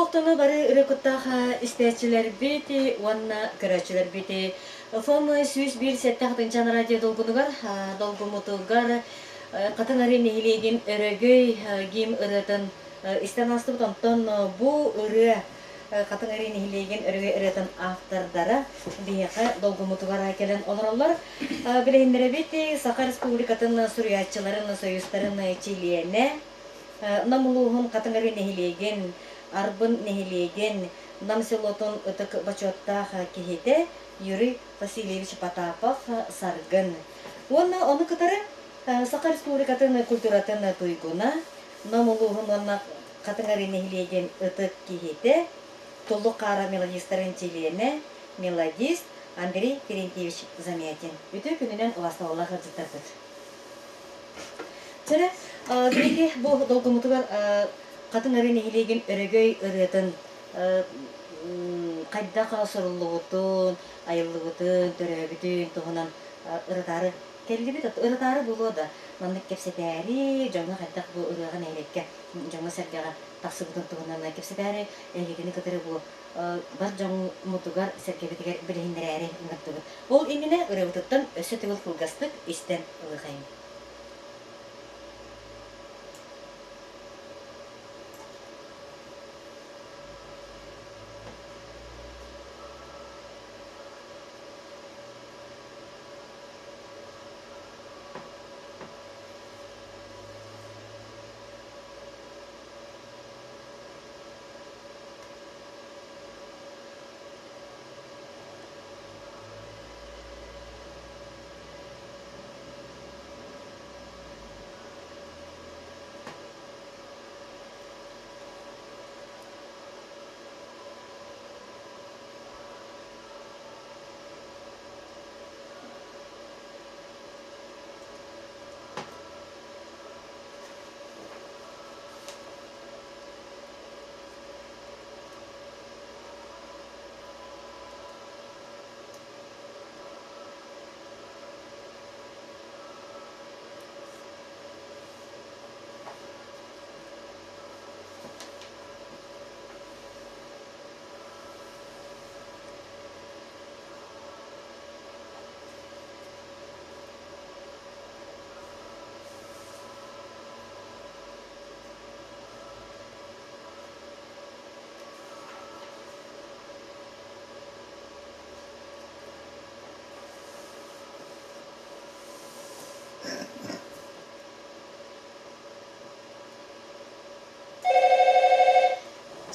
Туохтаны бары ырыа куттаах истээччилэрбит уонна көрөөччүлэрбит ФОМ 101 7 хатыҥчаан радио долгунугар долгумутугар Хатыҥ Арыы нэһилиэгин Өрөгөй гимн ырыатын истэн аастыбыт. Онтон бу ырыа Хатыҥ Арыы нэһилиэгин Өрөгөй ырыатын автордара биһиэхэ долгумутугар кэлэн олороллор. Билиһиннэрэбит Саха Республикатын суруйааччыларын союзтарын чилиэнэ, Нам улууһун Хатыҥ Арыы нэһилиэгин, Арбын нэһилиэгин, Нам селотун ытык бочуоттаах киһитэ Юрий Васильевич Потапов Саргын. Уонна ону кытары Саха Республикатын культуратын туйгуна, Нам улууһун уонна Хатыҥ Арыы нэһилиэгин ытык киһитэ, Туллук хаара мелодистарын чилиэнэ, мелодист Андрей Терентьевич Замятин. Үтүө күнүнэн убаастабыллаах ыалдьыттарбыт. Чэрэ, биһиги бу долгумутугар Хатыҥ Арыы нэһилиэгин өрөгөй ырыатын хайдах суруллубутун, айыллыбытын, төрөөбүтүн туһунан ырытаары кэллибит. Ырытаары буолуо да, маннык кэпсэтээри, дьоҥҥо хайдах бу ырыаҕа нэһилиэккэ дьоҥҥо-сэргэҕэ тахсыбытын туһунан кэпсэтээри, эһигини кытары бу бар дьоммутугар, сэргэбитигэр билиһиннэрээри ыҥырдыбыт. Ол иннинэ ырыабытыттан өссө төгүл кылгастык истэн ылыахайыҥ.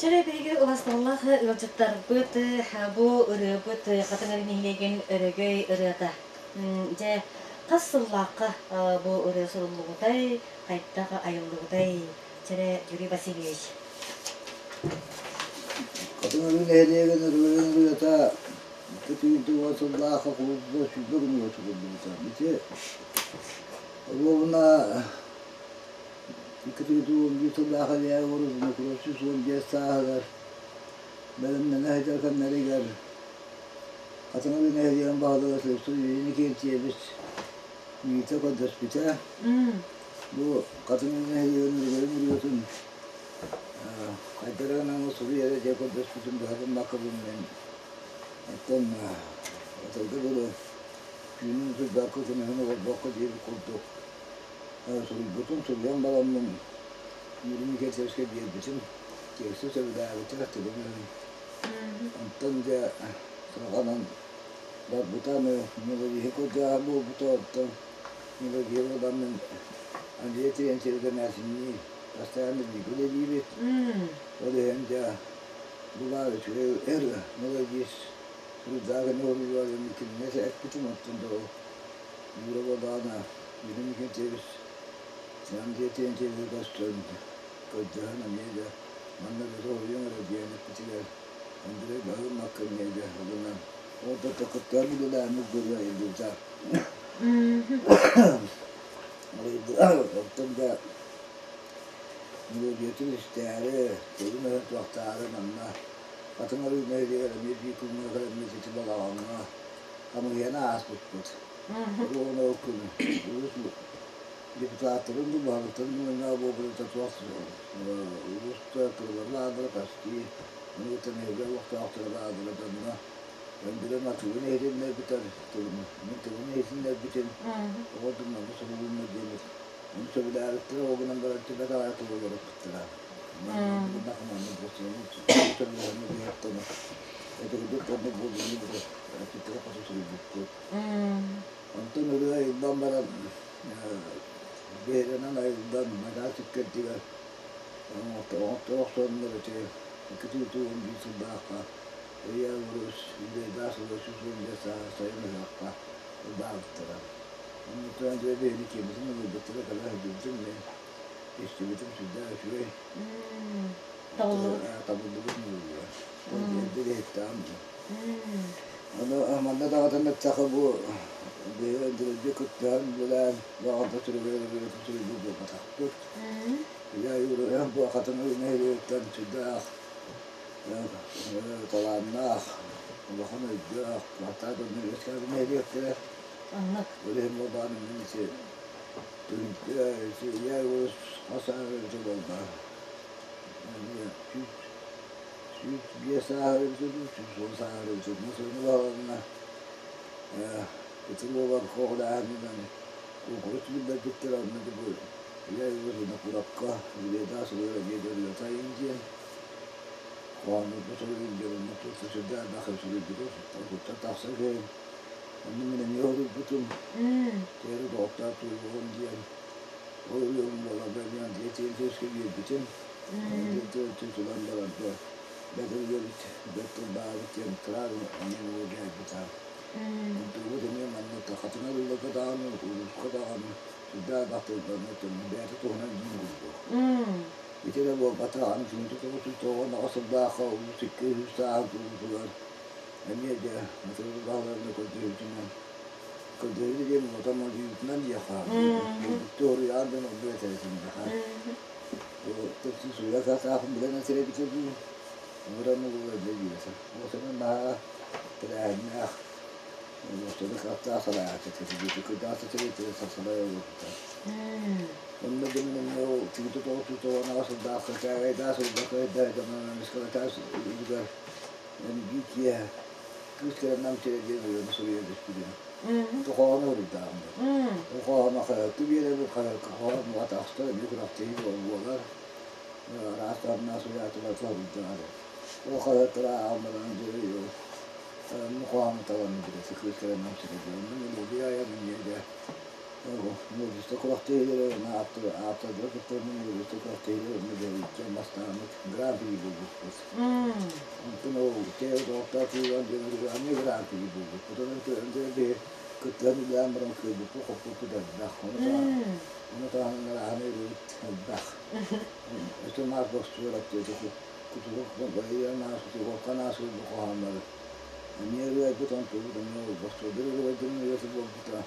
Чэрэ биһиги убасталлаах ыалдьыттарбыт бу ырыабыт Хатыҥ Арыы нэһилиэгин Өрөгөй ырыата. Дьэ, хас сыллаахха бу ырыа суруллубутай, хайдах айыллыбытай? Чэрэ Юрий Васильевич. Хатыҥ Арыы нэһилиэгин ырыатын ырыата икки сыллаахха кулуба 20 күнүгэр суруллубута. Ити оруобуна 2011 сыллаахха Илья Егорович Винокуров 115 сааһыгар бэлэмнэнэ сылдьар кэмнэригэр Хатыҥ Арыы нэһилиэгин баһылыга Слепцов Юрий Никитьевич Миитэ көрдөспүтэ. Бу Хатыҥ Арыы нэһилиэгин ырыатын ырыатын хайдах гынан суруй эрэ диэн көрдөспүтүн быһа гыммаккабын мин. Оттон отойго дылы түүнүн утуйбакка, күнүһүн олорбокко диэбит курдук суруйбутум, суруйан бараммын Юрий Никитичка биэрбитим, тиэкси сөбүлээбитэ, тылын Онтон дьэ салҕанан барбыта, аны мелодиһы көрдөөһүн буолбута, оттон мелодия буоламмын Андрей Терентьевич эмээхсинниин постоянно бииргэ үлэлиибит. Ол иһин дьэ булаар үчүгэй эр мелодист суруйдаах ини уруйугар кинини эппитим, оттон да ол Юра Богдана Юрий Никитьевич Андрей Терентьевич көстөн көрдөһөн эмиэ дьэ манна да соһуйуоҥ эрэ диэн эппитигэр Андрей баһылыммакка эмиэ дьэ ылынан ол да кыттыһан үлэлээммит гырыа илдьибитэ. Оттон да мелодиятын истээри, тылын өһөн туохтаары манна Хатыҥ Арыы нэһилиэгэр эмиэ биир күҥҥэ кэлэммит ити балаҕаҥҥа хамыыһыйаны ааспыппыт. Уонна ол күн улуус Депутаттарын дуу, баһылыктарын дуу мунньаҕа буолбута туох улууста тылларын почти ону кытта нэһилиэк олохтоохторо бааллара дьонно Өндөрө матыыбын иһитиннэрбитэр, мин тылын иһитиннэрбитим, оҕо дуннаны суругунна диэмит. Ону сөбүлээбиттэрэ, ол гынан баран түбэт аҕай тылы уларыппыттара. Манна сөбүлэһэммит биһиэттэн этигидик оннук буолууну били эппиттэрэ хоту суруйбуппут. Онтон ырыа айыллан баран биһирэнэн айыллан Майдаас иккэрдигэр оҥотторо охсоннор ити 211 сыллаахха Илья Егорович Ильядаах сыла 115 сааһа сайын ыһыахха ыллаабыттара. Оннуттан дьэ биһиги киэммитин ылбыттара кэлэ сылдьыбытым мин истибитим сүрдээх үчүгэй. Табыллыбыт. Табыллыбыт муҥуруга. Эрдэ иһиттэҕим дии. Аны манна даҕатан эттэххэ бу биһиги Өндөрөйгө кыттыһан үлэлээн баҕарда суруйбут суруйбут буолбатахпыт. Илья Егорович бу Хатыҥ нэһилиэгиттэн сүрдээх талааннаах, улахан өйдөөх, куһааттаах дьоннор үөскээбит нэһилиэктэрэ. Оннук. Ол иһин буолбаҕын мин ити түһүлгэ ити Илья Егорович хас сааһыгар эбитэ буолла? 105 сааһыгар эбитэ дуу, 110 сааһыгар эбитэ дуу. Сырыны баһыланна Петрова хоҕулааһынынан куонкурус биллэрбиттэр онно бу Илья Егорович Винокуровка Юлиядаас ылыар эмиэ дьоруйата диэн Хоһооннорго суруйун диэн онно туох да сүрдээх элбэх суруйбутум, туттан тахса кэлэн онно мин эмиэ суруйбутум. Тере доҕоттоор туруйуоҕум диэн ол ырыабын буоларга эмиэ Андрей Терентьевичкэ биэрбитим. Андрей Терентьевич ылан баран бэрт ырыабыт, бэрт тыллаабыт диэн сразу онно дьайбыта. Онтубут эмиэ манна хатыҥ арыыларга даҕаны, улууска даҕаны сүрдээх элбэх тылларынан бэйэтэ туһунан диин курдук. Ити эрэ буолбатах, аны түмүтэ тоҕус тоҕоноҕо сыллаахха улуус икки үһүс сааһын туолуутугар эмиэ дьэ Матырыйал баһыларына көрдөһүүтүнэн көрдөһүү диэн уота модьуйуутунан диэххэ буолбуттуу хоруйаан дьон ордук этэр этиннэхэ. Тепси суруйа сатаахын билэн этэр эбитэ дуу, ыҥыран ылыла дьэ диэсэ. Уотанан наһаа тэрээһиннээх уотаны аттаах салайааччы этэ кырдьаҕас этэ салайа олорбута. Онно дьоннорго тыыта тоҕо тутуонаҕа сылдаахха кээгэй-даа сылбака өйдөй-дьоннонон ыскалатаас үрдүгэр биир киэһэ кыыс кэлэн нам сирэ диэн ырыаны суруйан түспүтүм. Хоһоону уруйдааҕым. Ол хоһооно хаһыакка биэрэбин, хаһыакка хоһоон атахта эмиэ күрэхтэһии буолар. Араас таһымнаах суруйааччылар хоһуйдаҕар. Ол хаһыаттары ааҕан баран дьэ хоһоону талан билэси кыыс кэлэн нам сирэ диэн. Онно мелодия айан эмиэ дьэ Мелодиста күрэхтэһиилэрэ уонна ааптардара кыттарынан мелодиста күрэхтэһиилэрэ уонна дьэ бастааммыт гран-при буолбуппут. Онтон ол Тэйэ доҕоттоох тыылан диэн ырыаны гран-при буолбуппут. Онон биһи кыттыһан үлэлээн баран кыайбыппыт, хоппуппут элбэх. Ону таһынан арааһын ырыабыт элбэх. Өссө Марк Бостуорап диэти кутурук наас кутурук наас ылбыт хоһооннору Эмиэ ырыайбыт онтубут эмиэ бостуойдар ырыайдарын ырыата буолбута.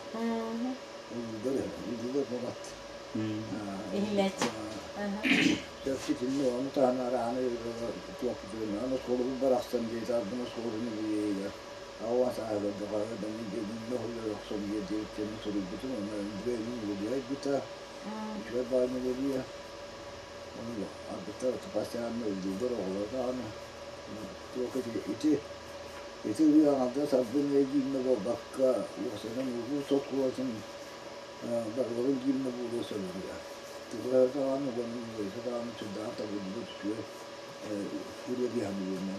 Ыллыыр ыллыыр буолат. Иһиллээччи. Сөпсүтүннү ону таһынан арааны туохпутун аны оскуолабыт барахсан диэти арбын оскуолатын үбүлүөйүгэр аҕа сааһыгар дьоҕойо да мин диэбиннэ уһуйар охсон диэбиттэрин суруйбутум онно үбүлүөйүн үбүлүөйбүтэ үчүгэй баҕайы мелодия ону арбыттар постоянно ыллыыллар оҕолор даҕаны Туох ити ити ити ырыа аҥардас арбын эрэ гимнэ буолбакка, уопсайынан улуус оскуолатын барыларын гимнэ буолуо сөбүлүүр. Тыллара даҕаны уонна мелодията даҕаны сүрдээҕин табыллыбыт үчүгэй ырыа дии саныыбын.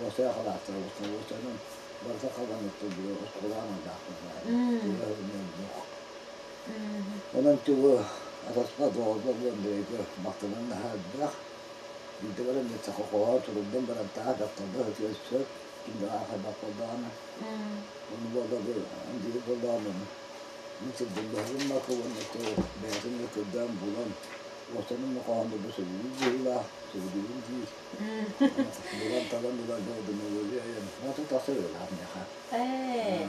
Уопсай халааттара уопсайынан барыта халаныттан оскуола аналлаахпын Онон тугу атаспа доҕорбор Андрейга махтанан наһаа элбэх. Биирдэ баран саха хоһоон суруллан баран таах дьахталлар ытыан сөп, ким да аахайбат буоллаҕына. Ону буолла бу Андрей буоллаҕына мин сылдьыллаһарым мака уонна бэйэтин эрэ көрдөөн булан уостанын хоһооннорбу сөбүлүүр быһыылаах, сөбүлүүрүн диир. Булан талан ылар мелодия айан ото тахсар ыалаах миэхэ. Ээ.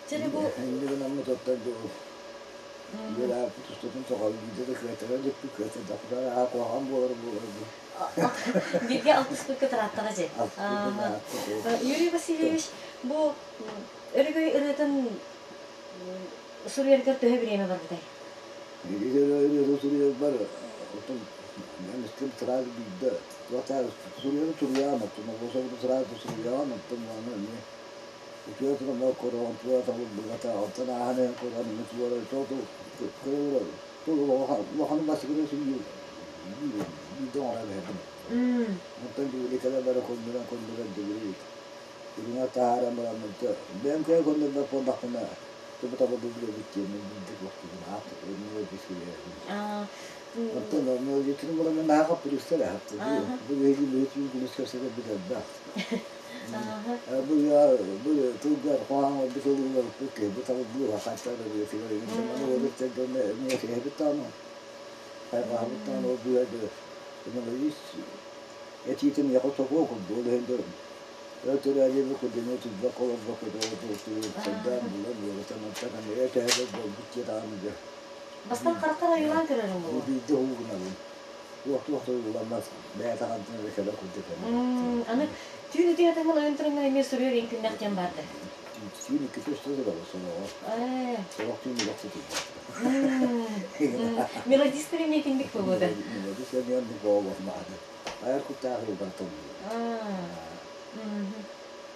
Чэ бу Инньэ гынаммыт оттон Үөрээппит устатын тоҕо биирдэ да кыайтара иликпит, кыайтардахпытына аа куһаҕан буолар буолар дуу. Бииргэ алтыспыкка ырааттаҕа дьэ. Юрий Васильевич, бу Өрөгөй ырыатын Суруйаргар төһө бириэмэ барбытай? Ырыа суруйарбар оттон эмискэ сразу биирдэ суруйары суруйаҕын оттон оҕособуту сразу суруйаҕын оттон аны эмиэ үтүө туран корон туора табыллыбата онтон ааһан иһэн корон эмиэ туора улаханы бастакы суруйуу биирдэ оҥорон иһэрдим. Онтон библиотекалар бары коннуран коннуран дьигири үрүҥэ таһааран бараммын бэйэм кыайа коннурбат буоллахпына Тугу таба билэбит диэммин биирдик охтубун аат мелодия суруйабын. Оттон мелодиятын булан наһаа хаппырыыстар аһапты. Бу биһиги бэйэтин күнүс көрсөтөрбүт элбэх. Бу бу тылгар хоһоон бу тылыгар бу табыллыы хаттар бэйэтигэр маны олуттар дьонно эмиэ киһибит тааны хайҕаһабыт тааны ол быһа мелодист этиитин яха сокуо курдук ол иһин Өтөрөөдүбү кудуну тулбак олорбокко сылдаан булан уолатан оттон эмиэ төһө буолбут диэн аҕам дьэ. Бастаан харахтар айылаан көрөрүҥ буолуо. Биирдэ уһугунабын. Туох-туох да уйуламмат, бэйэтэ хантан эрэ кэлэ курдук эмэ. Аны түүн утуйа атыҥын ойон тураҥҥын эмиэ суруйар иҥ күннэх диэн баарда. Түүн иккитэ үстэ турабын сороҕор. Сорох түүн олох сытыйбат. Мелодистар эмиэ итинник буолуо да. Мелодист эмиэ оннук буолуохмаады. Айар куттаах ылбартан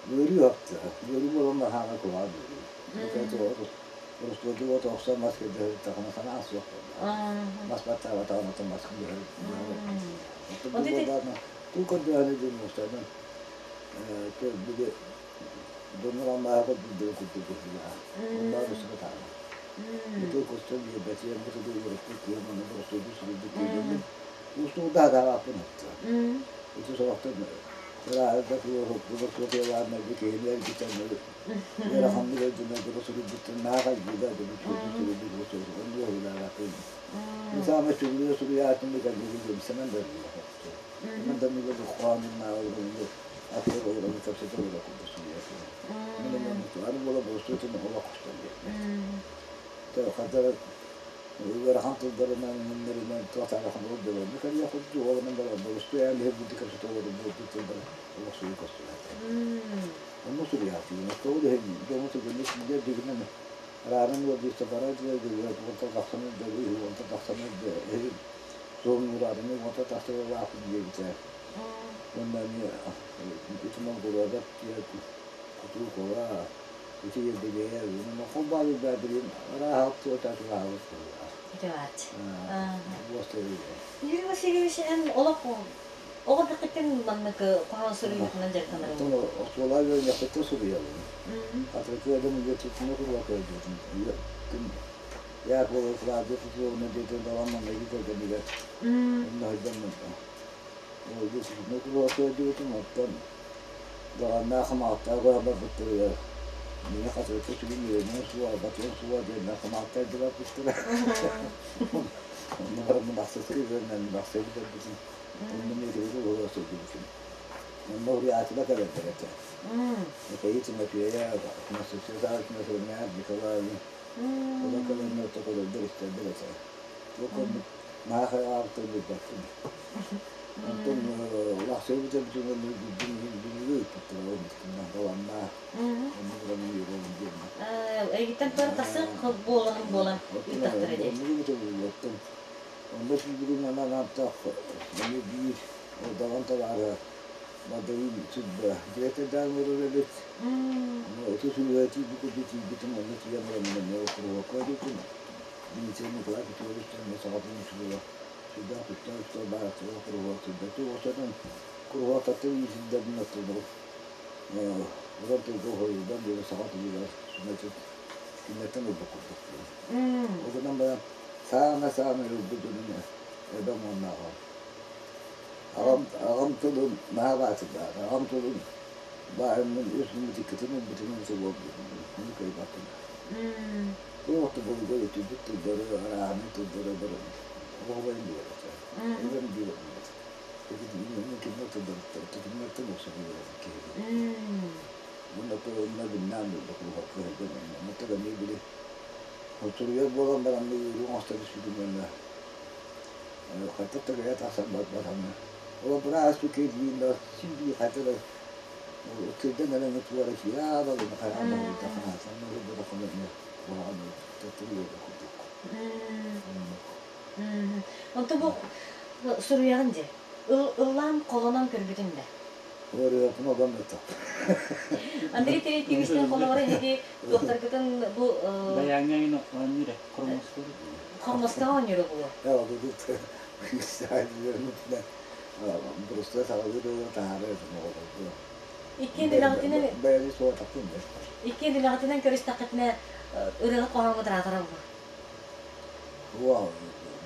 Үөрүү апта. Үөрүү буолан хаана кулаа үөрүү. Оростуордуга тоқсан мас кэрдэһиттахына санаа суох буолла. Мас баттаабатаҕын отон мас кэрдэһэр. Туу көрдөһөнү диэн мустарынан били доннор аммааһа көрдүрдүгү курдук быһыылаах. Онноо бусука таана. Бу көстөн биэрбэтиэн бу тылы үөрэппит киһи манна боростуойду суруйбут киһи Устуурдаах даҕааппын ытта. Ити сорохтор ырааһырда туох киһини эргитэн ыараханнык өйдөнөргө суруйбуттан наах айбыда суруйбут Саамай суруйа суруйаатын кэлбигин сэмэн да Мен да миле хоонуннаа атыр олорон кэпсэтэ олоро курдук суруйа Мен аны буола боростуотун олох кустан диэн. Хадара ыарахан тылдарынан муннарынан туох арахан олордолорну кэлиэ курдук олонон баран боростуой аан иһэр кэпсэтэ олорон буолбут тылдар олох суруй көстүбэт. Онно суруйаатыгын ол иһин дьону түгэнник билэр дигинэн раанан уордуйса бара дьиэ уонта тахсан ырда уонта тахсан ырда суон урааданы уонта тахсыалаахпын диэбитэ. Уонна эмиэ итимон куруодат кутуу кола ити ердебее холбаалы баабилин арааһа туота тураабыт Итиваат. Юрий Васильевич, эн олох оҕо бэккиттэн маннык хоһоон суруйуутунан дьарыктанарыҥ? Оскуола үөрэнэхпиттэн суруйабын. Атырыкы адам үйэтитинэ куруук көрдүбүтүм. Күн Якова Клавдия Петровна диэтин далан манныгы кэргэнигэр онно сылдьаммын үйэтитинэ куруук көрдүбүтүм. Оттон даҕаннаах хамааттаах барбыттарыгар миҥэ хатырыкка сүгүн үөрэниэм суоҕа, батыам суоҕа диэннэр хамааттар да барбыттара. Онно бараммын ахсысы үөрэнэн ахсыы бүтэрбитим. Онно миэтигэр олоро сылдьыбытым. Онно уруйааччылар кэлэллэр этэ. Михаил Тимофеев, Анастасия Савична Сырмяк, Николай Олор кэлэннэр орто көрөллөр истэллэр этэ. Туох көрбүт наһаа хайҕаабыттар билбэппин. Онтон улахсыйа бүтэрбитин бүлүүгэ ыыппыттара ол даланнаах. Онно баран үөрэн диэн. Эйигиттэн туора тахсыах буоланым буолан ыыттахтара дии. Оннугу бүтэрбиттэн. Онно сүүрүн анан антах эмиэ биир далан табаара Мадайын сүрбэ директордаан олорор эбит. Ити сүрүгэ тиийбит курдук тиийбитим, онно тиийэн баран эмиэ окуруһуокка диэтим. Дмитрий Николай Петрович диэн саҕатын сүрүгэ сүрдээх күүстээх үстэй баар окуруһуок сылдьар. Осотон куруһуоктартан иитиллэрин оттолору уран тылга уһуйуллан диэри саха тылыгар значит кинилэртэн ылбыт курдук. Ол гынан баран саамай-саамай ылбыт дьонум эбэм уонна аҕам. Аҕам, аҕам тылын наһаа баатырдаата. Аҕам тылын баайыммын үс муҥутиккытын ылбытын ылбыта буолбутун ону кыайбаппын. Туох да былыргы өтүйбүт тыллары, арааһынай тыллары баран оһуобайым биэрэр этэ. Эбэм биэрэр Кинилэр тылларыттан, кинилэртэн охсуһуулар киһи. Уонна онно биннаан буолла кулуһакка сылдьан онно эмиэ били суруйар буолан баран ыарыы оҥосто түспүтүм уонна хайдах да кыайа тахсан барбатаҕына ол быраас киирдиин да син биир хайда да сылдьан эрэн туора киирэ аалалына хайаан да буолтаххына Куһаҕан төттөрү курдук. Онтон бу суруйаҕын дии. Ыллаан холонон көрбүтүн да. Ырыатын олон өтөх. Андрей Терентьевичтэн холобура эһиги туохтаргытын бу Баяҥҥа ин оонньуур хормостур. хормоска оонньуура буолуо. Просто саҕалыы таһаары оҕолорго. Иккиэн үлэҕитинэн Бэйэни суотахпын да. Иккиэн үлэҕитинэн көрүстэххитинэ ырыа хоһооҥҥо тыраатара буолуо. Вау,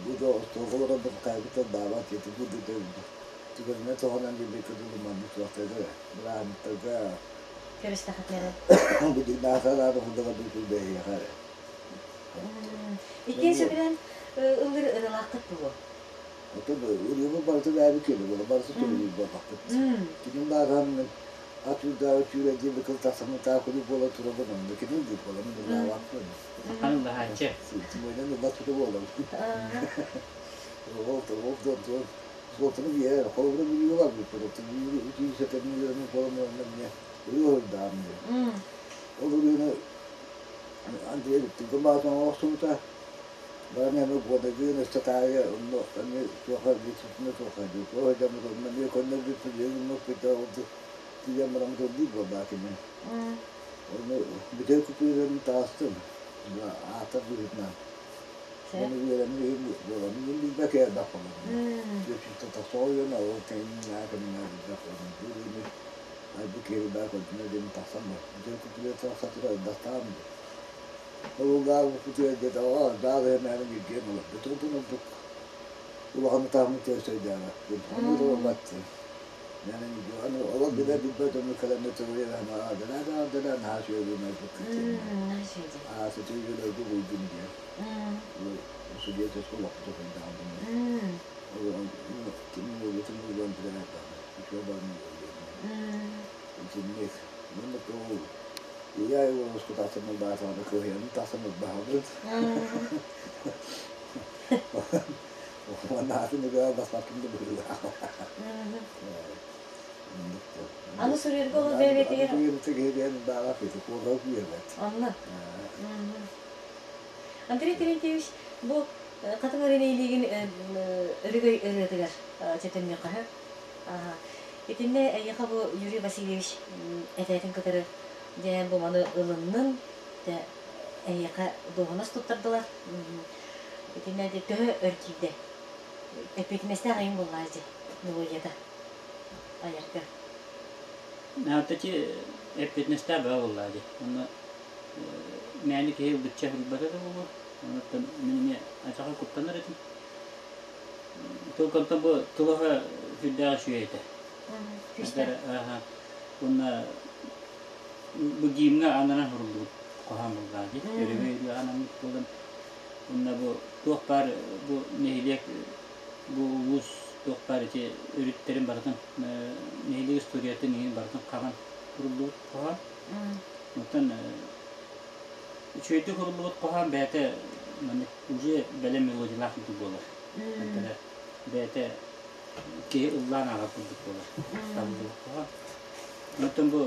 бу да остуолга олорон бытыкаайбыттан даабат ити бу да түгэнинэ туһанан диэбиккэ дылы маннык туохтарга бырааһынньыктарга Көрүстэххитинэ бу наасараада хурдага дуу бэйиэхэ эрэ. Иккиэн сөбүлээн ыллыр ырыалааххыт буолуо. Оттон ырыабыт барыта бэйэбит киэнэ буолар, барыта сөбүлүүр буолбаппыт. Киним баарынан ат үрдээҕи түүрэ диэн кыл тахсаммытаа куруук буола турабын онно киним диир буоламмын ыллаабаппын. Сахан ыллаһааччы. Симойдан ылла тута буолабын. Ол ол ол суолтаны биэрэр. Холобура бүлүүгэ барбыппыт. Оттон бүлүүгэ үтүү сэтэрин үөрэнэн буолан баран эмиэ ырыа ырдаам диэн. Ол ырыаны Андрей Викторович баатан охсубута. Баран эмэ гуодагыын өссө таарыйа онно эмиэ туоха бүтүнэ туоха дии. Туох дьоммут онно эмиэ көннөрбүппүт, гыммыппыт да ордук тиийэн бараммыт ыллыыр буоллаа кини. Ону бүтэй купюраны таастым. Аатар быһыытынан. Ону үөрэммит иһин буоламмын мин билбэт элбэх буолабын. Түөрт тахса ойон ол кэмҥэ кэмҥэ билбэт буолабын. Бу ырыаны айбыт киһи баа көрдүнэ диэн тахсан бар. Бүтэй купюра тахса турар элбэхтээх Ыллаабыппытыгар диэтэҕэ, даа да мээнэ ньиргийэн олорбут. Онтон ордук улахан ытааммыт тыас өйдөөбөппүн. Оннук да буолбат дии. Мээнэ ньиргийэн аны олор билэр билбэт дьону кэлэннэр төгүрүйэн аһымаҕа дэлээ дэлээ наһаа үчүгэй айбыккыт диэн. Наһаа үчүгэй дии. Аа сытыы үөлэргэ угуйдум диэн. Судьуйа олохпутун хайдаҕын Тимур Тимур үчүгэй баран Итинник. Манна тугу Илья Егоровичка тахсан ылбаатаҕына кыһыйан тахсан ылбаһабыт. Уонна атын ыга баспаккын да быһыылаах. Аны суруйарга ол бэйэтигэр киһи баҕа куолаһы күйэбэт. Онно. Андрей Терентьевич бу Хатыҥ Өрүнэйлиигин өрөгөй ырыатыгар чөтөннүөххэ Итиннэ эйиэхэ бу Юрий Васильевич этээтин кытары дьэ бу маны ылыннын, дьэ эйиэхэ дуоһунас туттардылар. Итиннэ дьэ төһө өр киирдэ? Эппиэтинэстээх айым буоллаа дьэ мелодията айарга. Таки эппиэтинэстээх бөҕө буоллаа дии. Онно мээнэ киһи ылбычча ылбата да буолуо. Онуттан мин эмиэ ачаҕа куттанар этим. Тылкантан бу тылаһа сүрдээх үчүгэй этэ. Уонна бу гимҥа ананан суруллубут хоһоон буоллаҕа дии. Өрөгөй ырыа анаммыт буолан уонна бу туох баар бу нэһилиэк бу улуус туох баар ити өрүттэрин барытын нэһилиэк историятын иһин барытын хабан суруллубут хоһоон. Оттон үчүгэйдик суруллубут хоһоон бэйэтэ маннык уже бэлэм мелодиялаах курдук буолар. Бэйэтэ киһи ыллаан ааҕар курдук буолар. Табыллыбыт хоһоон. Оттон бу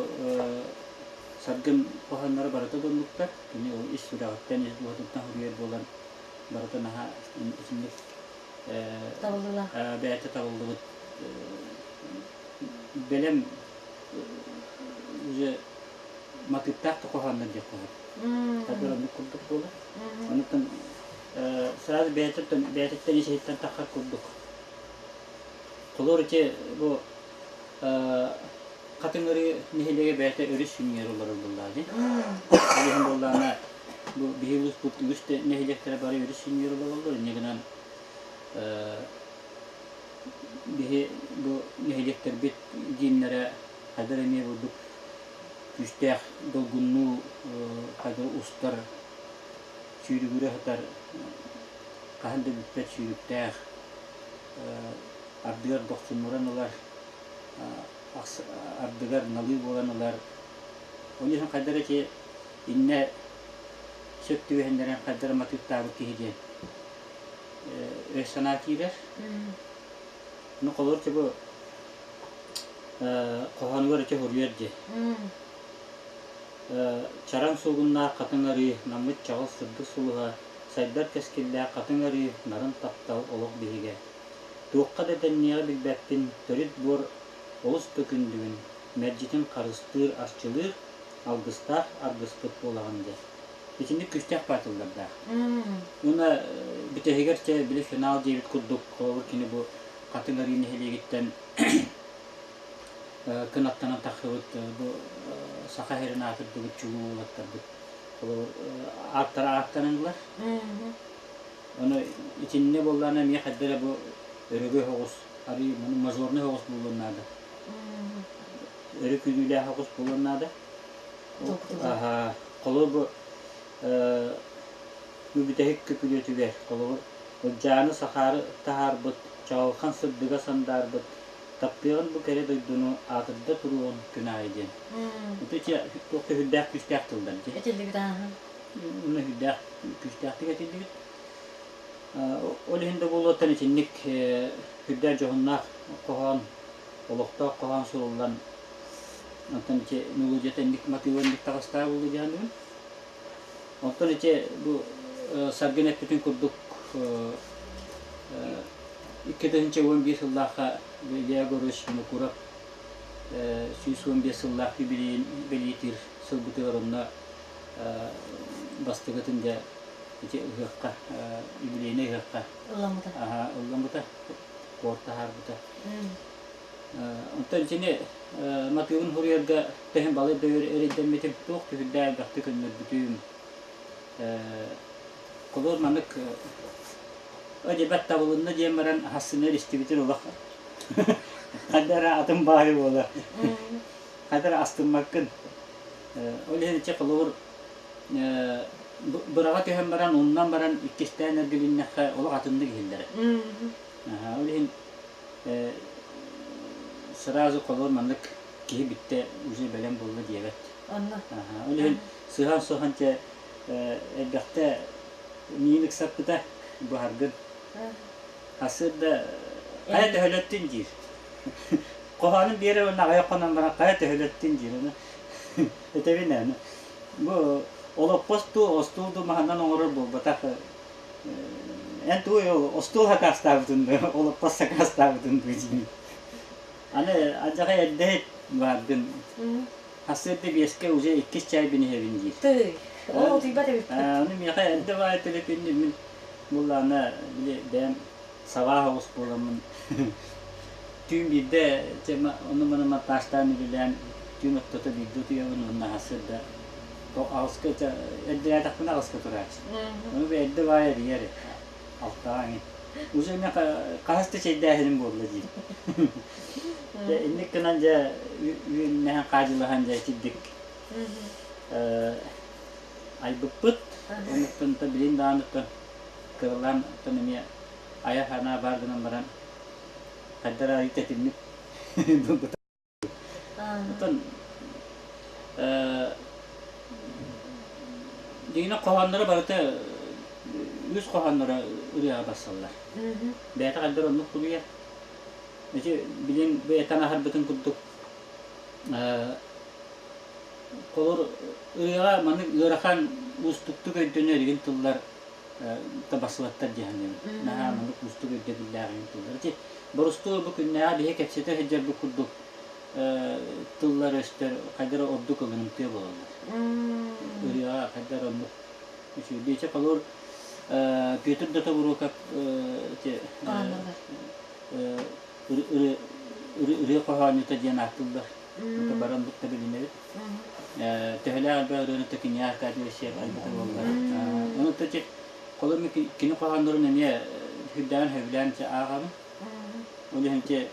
Саргын хоһоонноро барыта да оннуктар. Кини ол ис сүрэҕиттэн, ис дууһатыттан суруйар буолан барыта наһаа итинник Табыллыылаах. бэйэтэ табыллыбыт бэлэм уже матыыптаах да хоһооннор диэххэ сөп. Саргын оннук курдук буолар. Онуттан сразу бэйэтиттэн бэйэтиттэн ис-иһиттэн таххар курдук. Холобур ити бу Хатыҥ Ырыы нэһилиэгэ бэйэтэ өрүс сүнньүгэр олорор буоллаҕа дии. Ол иһин буоллаҕына бу биһи улууспут үгүс да нэһилиэктэрэ бары өрүс сүнньүгэр олороллор. Инньэ гынан биһи бу нэһилиэктэрбит гимнэрэ хайдах эмиэ бурдук күүстээх долгуннуу хайдах устар сүүрүгүрэ сытар хаһан да бүппэт сүүрүктээх ардыгар дохсуннуран ылар ардыгар налыы буолан ылар ол иһин хайдах ити иннэ сөп түбэһиннэрэн хайдах эрэ матыыптаабыт киһи диэн өй-санаа киирэр. Ну холобур бу хоһоонугар ити суруйар дии. Чараҥ суугуннаах хатыҥ арыы, наммыт чаҕыл сырдык сулуһа, сайдар кэскиллээх хатыҥ арыы, нарын таптал олох биһигэ. Туохха да тэнниэҕи билбэппин, төрүт буор олус да күндүгүн, мэлдьитин харыстыыр, арчылыыр, алгыстаах аргыспыт буолаҕын дьэ. Итинник күүстээх баатыллардаах. Уонна бүтэһигэр чэ били финал диэбит курдук, холобур кини бу Хатыҥ Арыы нэһилиэгиттэн кынаттанан тахсыбыт бу Саха сирин аатырдыбыт чулуу уолаттарбыт холобур ааттара ааттанан ылар. Ону итиннэ буоллаҕына эмиэ хайда эрэ бу өрөгөй оҕус, арыы мажорнай оҕус буолуон наада. Өрө күүрүүлээх оҕус буолуон наада. Холобур бу бу бүтэһик күпүлүөтүгэр холобур Ылдьааны сахаары таһаарбыт, чаҕылхан сырдыга сандаарбыт, таптыаҕын бу кэрэ дойдуну аатырда туруоҕун күн аайы диэн. Ити туох да сүрдээх күүстээх тыллар дии. Этиллибит ааһа. Уонна сүрдээх күүстээхтик этиллибит. Ол иһин да буолуоттан итинник сүрдээх дьоһуннаах хоһоон, олохтоох хоһоон суруллан, онтон ити мелодията инник матыыба инник таҕыстаах буолуо диэн Онтон ити бу Саргын эппитин курдук 2011 сыллаахха Илья Егорович Винокуров 115 сыллаах юбилейин бэлиэтиир сылбытыгар онно бастакытын дьэ ити ыһыахха юбилейнай ыһыахха ылламмыта. Ылламмыта, куорт таһаарбыта. Онтон итини матыыбын суруйарга төһөн балай да эрэйдэммитим, туох түһүрдээх элбэхтик көннөрбүтүм. Холобур маннык одебат табылынна диэн баран хассынар истибитин олох хайда эрэ атын баайы буолар. Хайда эрэ астыммаккын. Ол иһин ичи холобур быраҕа түһэн баран, умнан баран иккистээн эргилиннэххэ олох атыннык иһиллэрэ. Ол иһин сразу холобур маннык киһи бүттэ уже бэлэм буолла диэбэт. Онно. Ол иһин сыһан-соһон чэ элбэхтэ миин ыксаппыта быһаргын. Хасыр да хайа төһөлөттүн диир. Хоһоонун биэрэр уонна аҕыйах хонон баран хайа төһөлөттүн диир. Этэбин аны. Бу олоппос дуу, остуол дуу маһынан оҥорор буолбатах. Эн тугуй ол остуол сакаастаабытын дуу, олоппос сакаастаабытын дуу диибин. Аны алдьархай эрдэһит бааргын. Сарсыарда биэскэ уже иккис чаайбын иһэбин диир. Тыый, ол утуйбат эбиппин. Ону миэхэ эрдэ баай төлөпүөннү мин буллаана били бэйэм сабаах оҕус буоламмын түүн биирдэ ону-маны монтажтаан үлэлээн түүн ортото биирдэ утуйабын уонна сарсыарда аҕыска эрдэлээтэхпинэ аҕыска турааччы. Ону бу эрдэ баай эрийэр алтаҕа эҥин. Уже мин хаһыс да чэйдээһиним буолла диир. Дьэ инник гынан дьэ үөннэһэн хаадьылаһан дьэ итирдик айбыппыт. Онуттан та билин даҕаныттан кыралаан оттон эмиэ айа санаа баар гынан баран хайдара арый тэтимник Оттон дьиҥинэн хоһоонноро барыта үс хоһоонноро ырыаҕа барсаллар. Бэйэтэ хайдах оннук суруйар. Ити билин бэйэтэн аһарбытын курдук холор ырыаҕа маннык ыарахан уустуктук өйдөнөр игин тыллар табасылаттар дии саныыбын. Наһаа маннык уустук өйдөбүллээх игин тыллар. Ити боростуой бу күннээҕи биһи кэпсэтэ сылдьарбыт курдук тыллар-өстөр хайдах эрэ ордук ылынымтыа буолаллар. Ырыаҕа хайдах эрэ оннук үчүгэй. Ити холобур Петр Дотобуруокап ити ырыа хоһоонньута диэн ааттыыллар. Это баран бутта билинэбит. Төһөлөөх элбэх ырыаны Токиня Аркадьевич айбыта буоллар. Ону ити холобур кини хоһооннорун эмиэ сүрдээҕин сөбүлээн ааҕабын. Ол иһин ити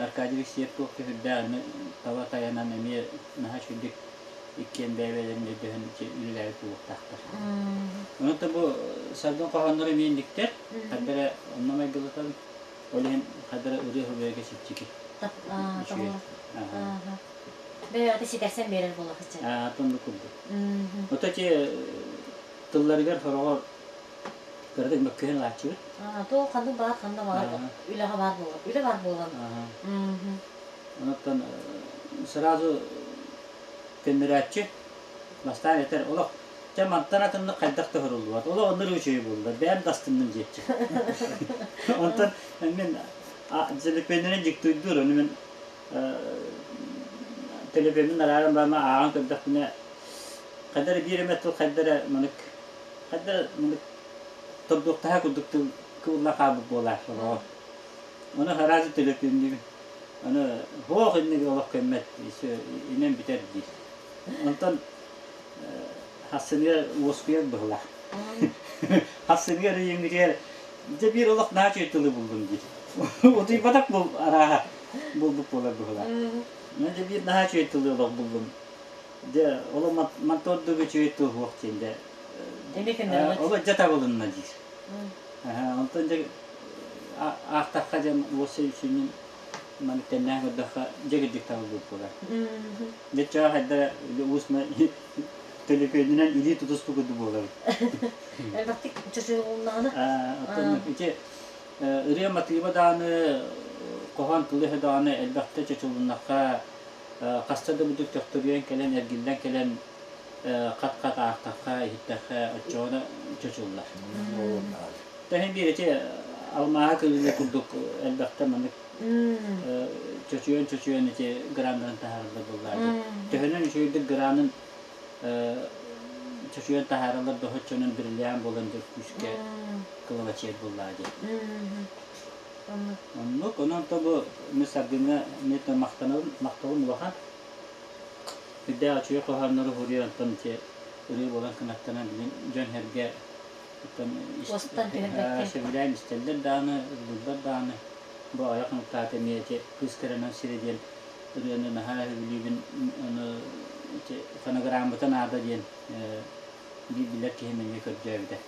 Аркадий Алексеев туох да сүрдээх таба тайанан эмиэ наһаа үчүгэйдик иккиэн бэйэ-бэйэлэрин өйдөһөн үлэлээбит буолуохтаахтар. Онон бу Саргын хоһоонноро эмиэ инниктэр, хайда эрэ онно майгылатабын. Ол иһин хайда эрэ ырыа суруйарга чэпчэки. Үчүгэй. Бэйэҕитэ ситэрсэн биэрэр буоллаххыт. Оннук курдук. Ото ити тылларыгар сороҕор кыратык мөккүһэн ылааччыбыт. Туох ханнык баар ханна баар үлэҕэ баар буолар. Үлэ баар буолан. Онуттан сразу көннөрөөччү. Бастаан этэр олох дьэ мантан атыннык хайдах да оһоруллубат. Олох оннук үчүгэй буолла. Бэйэм да астынным диэччи. Онтон мин төлөпүөннэрин дьиктуйдуур, ону мин төлөпүөммүн арааран баран ааҕан көрдөхпүнэ хайда эрэ биир эмэ тыл хайда эрэ манык хайда эрэ манык тордуохтаһа курдук тыл кыбылла хаалбыт буолаар олоҕо. Ону араас төлөпүөннүүбүн. Аны һуох иннигэ олох көммөт, инэн бүтэр диир. Онтон хассыныгар уоскуйар быһылаах. Хассыныгар ыйыҥҥытыгар дьэ биир олох наһаа үчүгэй тылы буллум диир. Утуйбатах бул арааһа булбут буолар быһылаах. Дьэ биир наһаа үчүгэй тылы олох буллум. Дьэ олох манта ордук үчүгэй тыл суох диэн дьэ олох дьэ табылынна диир. Онтон дьэ аахтахха дьэ уоссай сүнньүн маннык тэннээн көрдөххө дьэ кырдьык табыллыбыт буолар. Дьэ чаа хайда уус төлөпүөнүнэн илии тутуспут курдук буолар. Элбэхтик чочулуннаҕына. Оттон ити ырыа матыыба даҕаны хоһоон тылы даҕаны элбэхтэ чочулуннахха хаста да будук төхтөрүйэн кэлэн эргиллэн кэлэн хат-хат аахтахха иһиттэххэ оччоҕуна чочуллар. Тэһин биир ити алмааһы кырыылыы курдук элбэхтэ маннык чочуйан-чочуйан ити граннарын таһаараллар буоллаҕа. Төһөнөн үчүгэйдик гранын чочуйан таһаараллар да оччонон бриллиант буолан дьэ күүскэ кылабачыйар буоллаҕа дии. Оннук. Онон то бу мин Саргыҥҥа эмиэ махтанабын, махталым улахан. Үрдээх үчүгэй хоһооннору суруйар онтон ити ырыа буолан кынаттанан билин дьон-сэргэ Уостан түһэрбэккэ. Сөбүлээн истэллэр даҕаны, ыллыыллар даҕаны. Бу аҕыйах хонуктаата эмиэ ити Кыыс кэрэнэн сирэ диэн ырыаны наһаа сөбүлүүбүн. Ону ити фонограммата наада диэн биир билэр киһим эмиэ көрдөөбүтэ.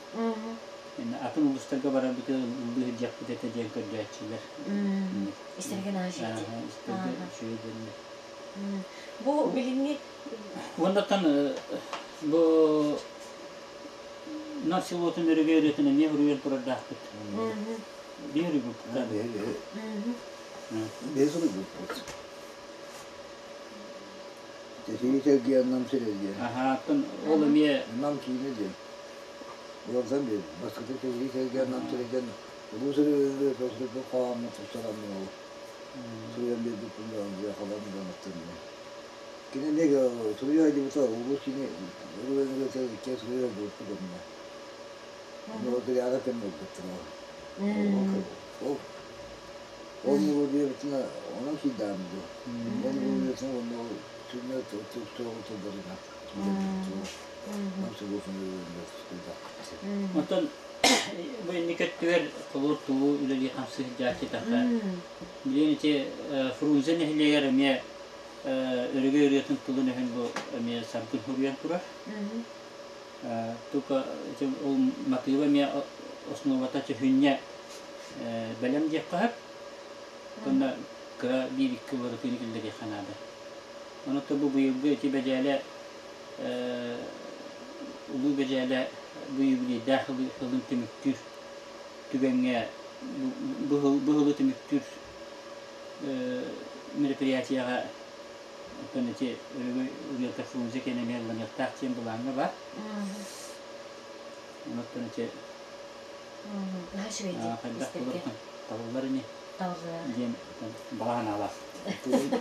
Атын улуустарга барарбытыгар ыллыы сылдьыахпыт этэ диэн көрдөөччүлэр. Истэргэ наһаа үчүгэй. Истэргэ үчүгэй диэннэр. Бу билиҥҥи Уоннаттан бу Нар селотун өрүгэ өрүтүн эмиэ уруйан турардаахпыт. Биир уруйбуппут. Биир суруйбуппут. Тэсиги сэргиэн Нам сирэ диэн. Аха, оттон ол эмиэ Нам киинэ диэн. Уларсан биэр. Бастакы тэсиги сэргиэн Нам сирэ диэн улуус өрүгэ суруйбут хоһооммут тупсараммын ол. Суруйан биэрбиппин дьон халан дьон Кини эмиэ суруйа сылдьыбыта, улуус кини иккиэн суруйа сылдьыбыппыт онно. Ону Кырыаҕа кэм буолбуттар ол. Ол мелодиябытына онон киирдэҕим дуу. Ол мелодиятын уонна ол сүнньэ туох тылларынан Оттон бу инники өттүгэр холуур тугу үлэлии хамсыы сылдьааччы тахха. Билигин ити Фрунзе нэһилиэгэр эмиэ Өрөгөй ырыатын тылын-өһүн бу эмиэ Саргын суруйан турар. Тука ол матыыба эмиэ основата чөһүнньэ бэлэм диэххэ сөп. Онно кыра биир-икки уларытыыны киллэриэххэ наада. Ону бу быйылгы ити Бэдьээлэ Улуу Бэдьээлэ бу юбилейдаах сылын түмүктүүр түгэҥҥэ бу сылы түмүктүүр мероприятиеҕа оттон ити Өрөгөй ырыата Фрунзе киэн эмиэ ылланыахтаах диэн былааҥҥа баар. Оттон ити хайдах буолар табыллар ини диэн баҕа санаалаах.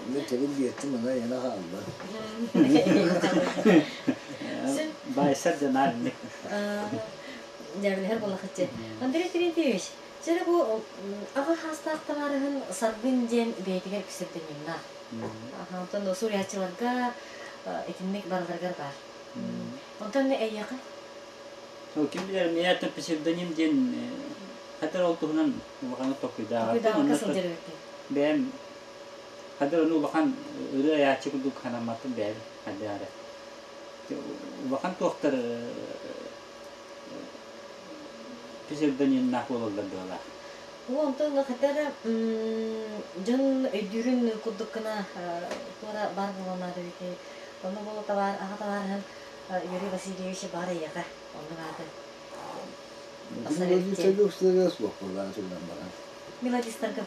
Мен кэлин биэттим ана yana хаалла. Байсар дьанаар инник. Дьээбэлэһэр буоллахыччы. Андрей Терентьевич, Дьэ бу аҕа хаастаах табаарыһын Саргын диэн бэйэтигэр псевдонимнаах. Онтон суруйааччыларга итинник барыларыгар баар. Онтон эйиэхэ? Ол ким билэр, миэхэ псевдоним диэн хатар ол туһунан улаханнык толкуйдаабаппын. Толкуйдаабакка сылдьар эбиккин. Бэйэм хатар ону улахан ырыа айааччы курдук санаммаппын бэйэм хайдах эрэ. Улахан туохтар псевдонимнаах буолаллар быһалаах. Онтон хата дьон өйдүүрүн курдук гына туора бар буолан эбити. Онно бу табаар аҕа табаарыһын Юрий Васильевич бар эйиэхэ оннук ааты. Мелодистарга.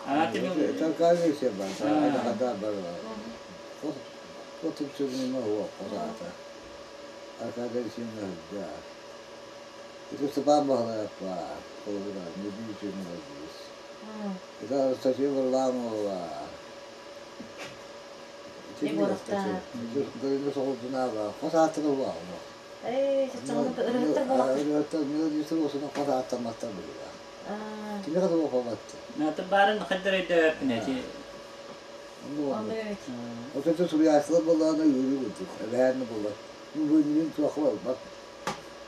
Аркадий Алексеевна Ити Степан Баһылаев баар, холобура, Ньургун молодец. Ити Анастасия Варламова. Егоровтар. Галина Соҕурдунаба хос ааттара буолла. Ээ, чаччаҕына ырыһыттар буоллахтар. Ырыһыттар мелодистар осуна хос ааттамматтар быһыылаах. Кимиэхэ да буолбатты. Наата баарын хайдар өйдөөбөппүн эти. Онно эбит. Отойто суруйааччылар буоллаҕына ыарыы курдук, эбэһээннэ буолар. Мин туохха барбат.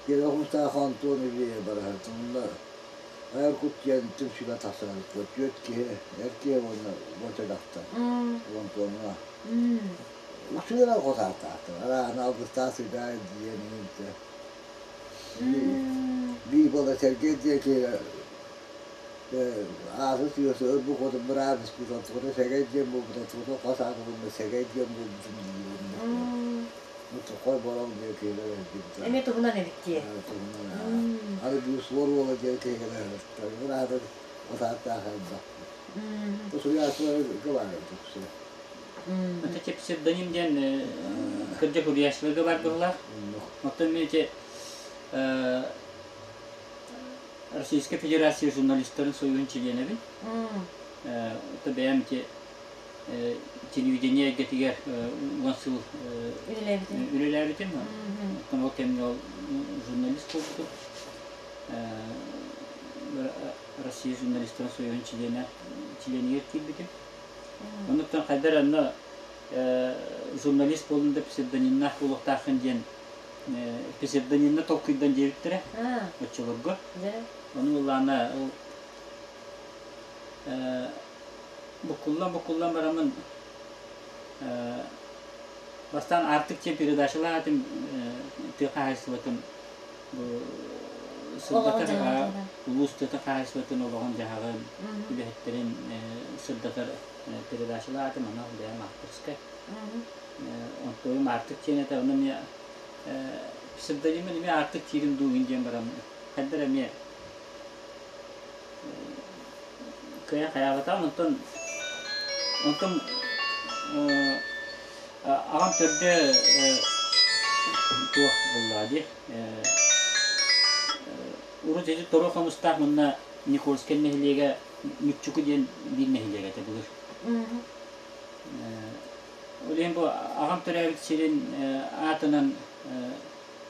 Киэҥ Хомустаах Антон Ильич бараһытынна айар кут диэн түмсүүгэ тахсан түөрт киһи, эр киһи уонна уонча дьахтар Антоҥҥа. Үксүлэрэ хос ааттаахтар. Арааһын Алгыстаах Сыдьаай диэн иҥинтэ. Биир буола Сергей диэн киһи ааты сыа бу хоту быраап испит онтуката Сэгэй диэн буолбут онтуката хос ааты Сэгэй диэн буолбутун диибин. Хой болон диэн киһилэр эргибитэ. Эмиэ туһунан эбит дии. Туһунан. Аны биир суор уола диэн киһилэр быраатын отааттаах элбэх. Суруйааччыларга баар эбит үксэ. Это псевдоним диэн кырдьык суруйааччыларга бар быһыылаах. Оттон мен ити Российскай Федерация журналистарын союһун чилиэнэбин. Это бэйэм ити телевидение эйгэтигэр уон сыл үлэлээбитим. Оттон ол кэмҥэ ол журналист буолбутум. Россия журналистарын союһун чилиэнэ чилиэнигэр киирбитим. Оннуктан хайдар онно журналист буоллун да псевдонимнаах буолуохтааххын диэн псевдонимна толкуйдан диэбиттэрэ оччолорго. Ону ыллаана ол Буккуллан-буккуллан бараммын бастаан Аартык диэн передачалаах этим тыа хаһаайыстыбатын бу сырдатар улуус тыата хаһаайыстыбатын олоҕун-дьаһаҕын үлэһиттэрин сырдатар передачалаах этим анал бэйэм авторскай. Онтуойум Аартык диэн этэ онно эмиэ псевдониммин эмиэ Аартык диирим дуу диэн баран хайдар эмиэ Кыайан хайаабатаҕым, онтон онтон аҕам төрдө туох буоллаҕа дии урут ити Торо Хомустаах уонна Никольскай нэһилиэгэ Мүччүкү диэн биир нэһилиэк этэ былыр. Ол иһин бу аҕам төрөөбүт сирин аатынан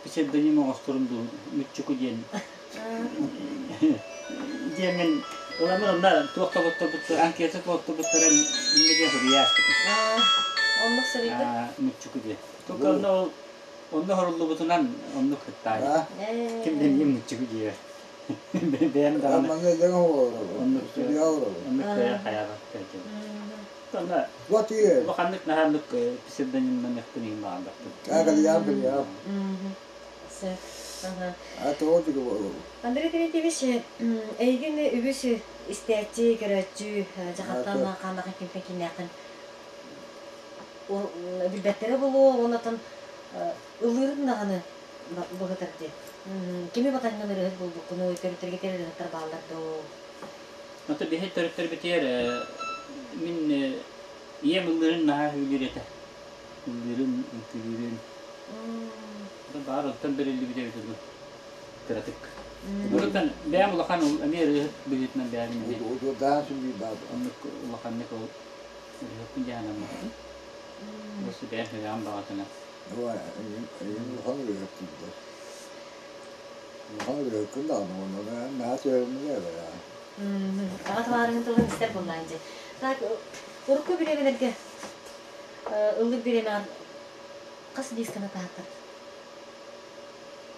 псевдоним оҥосторум дуу Мүччүкү диэн диэммин ыламмын онно туох толотторбут анкета толотторбуттарын инньэ диэн суруйа ааспытым. Оннук суруйбут? Мүччүкү диэн. Только онно ол онно хоруллубутунан оннук кыттаайы. Ким да миигин Мүччүкү диэбэт. Бэйэм даҕаны оннук оннук кыайан хайаабат Онно улаханнык наһааннык псевдонимнаныахпын иһин баҕарбаппын. Андрей Терентьевич, эйигин үгүс истээччи, көрөөччү дьахаттан хааннахан кимтэн кииннээххин билбэттэрэ буолуо, уоннатан ыллыырын даҕаны быһытар дии. Кими батаҥҥын ырыаһыт буолбуккунуй, төрүттэргэ ырыаһыттар бааллар дуу? Ото биһи төрүттэрбитигэр мин ийэм ыллыырын наһаа сөбүлүүр этэ. Ыллыырын, үҥкүүлүүрүн. Баар онтон бэриллибит эбит дуу кыратык. Урутан бэйэм улахан эмиэ ырыаһыт быһыытынан бэйэм эмиэ оннук улаханнык ол ырыаһыппын дьаһанаммаппын. Осы бэйэм сүрэҕим баҕатынан. Улахан ырыаһыт дииллэр. Улахан ырыаһыккын даҕаны уонна наһаа түһэриннэ Аҕа табаарыһын тылын истэр буоллаан дьэ. Так, урукку бириэмэлэргэ ыллык бириэмэҕин хас дисканы таһааттар?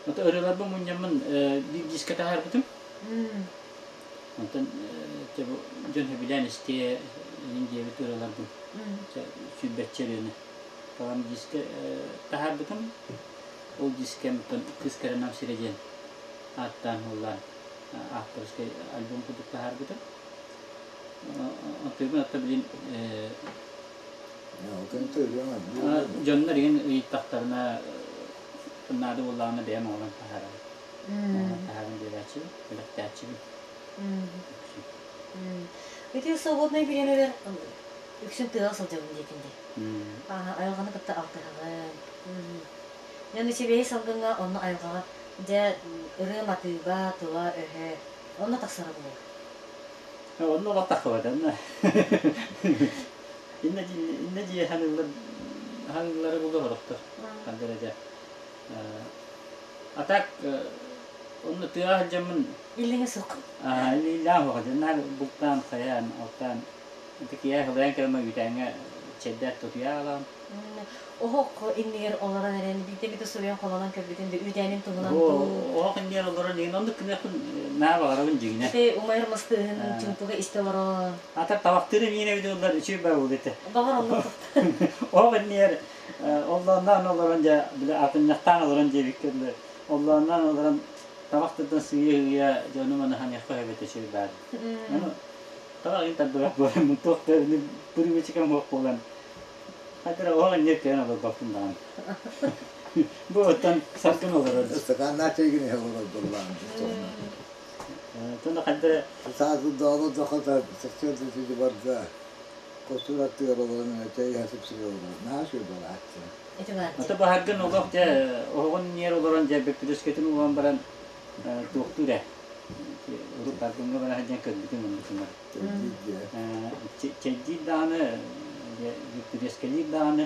Ото ырыаларбын мунньаммын биир дискэ таһаарбытым. Онтон дьон сөбүлээн истиэ иһин диэбит ырыаларбын сүүрбэччэ ырыаны талан дискэ таһаарбытым. Ол дискэм Кыыс Кэрэ сирэ диэн ааттаан уоллаан авторскай альбом курдук таһаарбытым. Онтуйбун отто билин дьоннор игин ыйыттахтарына наада буоллаҕына бэйэм оҥорон таһаарабын. Оҥорон таһааран биэрээччибин, бэлэхтээччибин. Ити свободнай бириэмэбэр үксүн тыаҕа сылдьабын диэтин дии. Айылҕаны кытта алтыһаҕын. Дьэ, сибиэһэй салгыҥҥа онно айылҕаҕа дьэ ырыа матыыба, тыла-өһө онно тахсара буолуо. Онно олох тахсыбат онно. Иннэ иннэ дьиэ ханыыллар ханыыллары булуох орохтор. Ханна дьэ. А так онно тыаҕа сылдьаммын Иллэҥэ суох. Иллээх суох дьонноор бултаан, хайаан, алтаан ити киэһэ сылайан кэлэн үүтээҥҥэ чэйдээт тутуйа аҕалаҕын. Оһох иннигэр олорон эрэн биирдэ эмит суруйан холонон көрбүтүн да үүтээнин туһунан дуу. Оһох иннигэр олорон иһин оннук гыныахпын наа баҕарабын дьиҥинэ. Ити умайар мастыыһын чуҥкуга истэ олорон. Ата табахтыыр эмиин эбит оллар үчүгэй баа буолуо этэ. Баҕар оннук. Оһох иннигэр оллоонноон олорон дьэ били атынньахтаан олорон диэбиккэ дылы оллоонноон олорон табах тыттан сыыйа-сыыйа дьону манаһаныахха сөп этэ үчүгэй баар. Ону табах иһин тардыбат буолан туох да привычкам суох буолан Хатыра оһох инньэ кыайан олорбоппун даҕаны. Бу оттон саргын олорор. Ыстакааннаах чэйгин иһэ олорор буоллаҕым. Тона ханна Саас доолу дохота сарсыарда сити барда костуур аттыгар олорон чэй иһэ сыпсыга олорор. Наһаа үчүгэй буолааччы. Ити баар. Ото баһаргын олох дьэ оһоҕун ньиэр олорон дьэ бөппүрүскэтин уган баран туохтуур ээ. Урут аргыҥҥа бара сылдьан көрбүтүм оннукунар. Чэйдиир даҕаны, бүппүрүөскэлиир даҕаны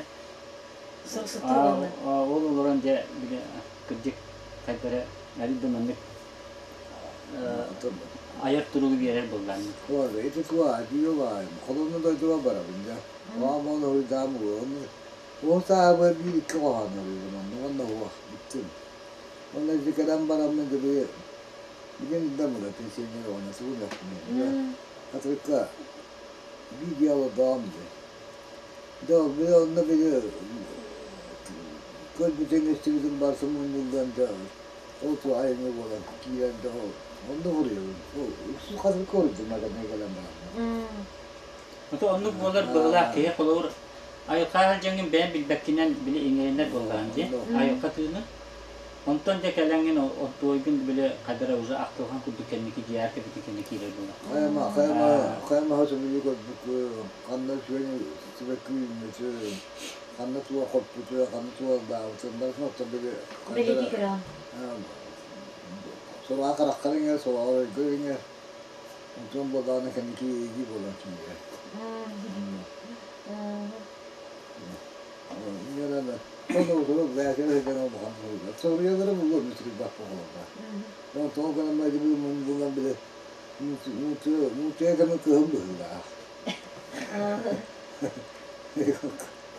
ол олорон дьэ били кырдьык хайда эрэ арыый да маннык айар туругу биэрэр буоллаҕым. Ити туа биир холонно дойдуга барабын дьэ. Оҕом уруйдаам Ол саабы биир икки хоһоон уруйбун онно уонна уох бүттүм. Онно ити кэлэн бараммын дьэ билигин да мула пенсионер оҕону тугун өхпүнүй Хатырыкка биир олордоҕум дии. Дьэ били онно били көрбүтүҥ истибитиҥ барыта мунньуллан дьэ ол туох айымньы буолан киирэн дьэ ол онно уруйабын. Ол үксүн хатырыкка уруйдум академия кэлэн бараммын. Ото оннук буолар быһыылаах киһи холобур айылҕа сылдьаҥҥын бэйэҥ билбэккинэн били иҥэринэр буоллаҕыҥ дии айылҕа тыынын. Онтон дьэ кэлэҥҥин оттуойгун били хадара уже ахтылҕан курдук кэнники дьиэҕэр кэбити кэннэ киирэр буолар. Хайама хайама хайама сөбүлүү көрбүккүн, ханна үчүгэй сибэкки үүммүтүн, ханна туох хоппутун, ханна туолдаабытын барытын оттон били Бэлиэтии көрөҕүн. Солаа хараххар иҥэр, солоҕор өйгөр иҥэр. Онтон буоллаҕына кэнники иэйии буолан киирэр.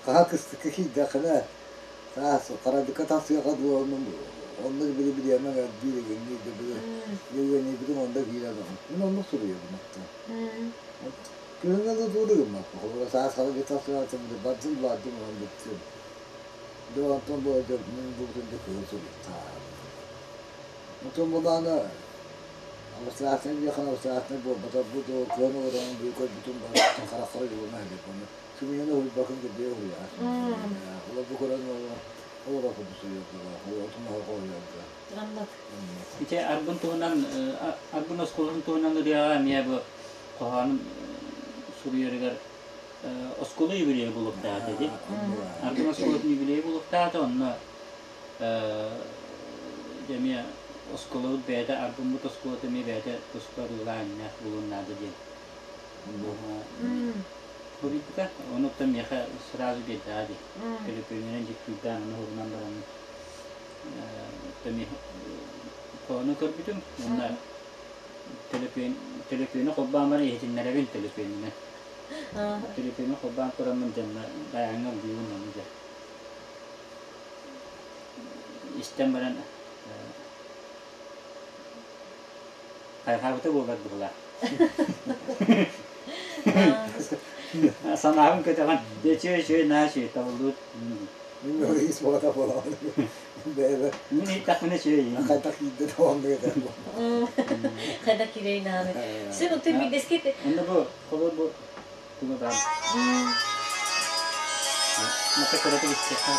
Хаһа кыстыкка киирдэххинэ саас харадыкка тахсыаха дуу онно били бириэмэ биир онно киирэн мин оннук суруйабын оттон Күһүҥҥэ да тугу да гыммаппын. Холобура, саас хара тахсыаҕыттан бардым, бардым, онон бүттүм. Дьэ, онтон бу дьэ мин буутун дьэ кыһыл суруктаах. Онтон булаана абстрактнай диэххэ абстрактнай буолбатах бу доо кыһын олорон бу көрбүтүм барытын хараххар уйулуна сылдьар. Сымыйаны уһуйбаккын кырдьыга уһуйаҕас. Олор бу көрөн олоро курдук суруйарга, отун хоһуйарга. Оннук. Ити Арбын туһунан Арбын оскуолатын туһунан ырыаҕа эмиэ бу хоһоонун суруйарыгар оскуола юбилейа буолуохтаах этэ дии. Аргын оскуолатын юбилейа буолуохтаах этэ, онно дьэ эмиэ оскуолабыт бэйэтэ, Аргыммыт оскуолата эмиэ бэйэтэ туспа ырыалаах буолуон наада диэн суруйбута. Ону оттон миэхэ сразу биэрдэҕэ дии. Төлөпүөнүнэн дьиктиирдээн ону уһугунан баран хоһоону көрбүтүм. Уонна Төлөпүөн, төлөпүөнү холбоон баран иһитиннэрэбин төлөпүөнүнэн. Төлөпүөнү холбоон тураммын дьонно байааҥҥа ыллыыбын ону дьэ. Истэн баран хайҕаабыта буолар быһыылаах. Санаабын көтөҕөн, дьэ үчүгэй үчүгэй наһаа үчүгэй табыллыбыт. Мин ис баҕата буолаҕын. Бэйэбэ. Мин иһиттэхпинэ үчүгэй. Хайдах киирдэ да оннук этэр Хайдах киирэй нааны. Син утуй билдескит. Онно бу холор бу туга баар. Мата кыратык истиэххэ.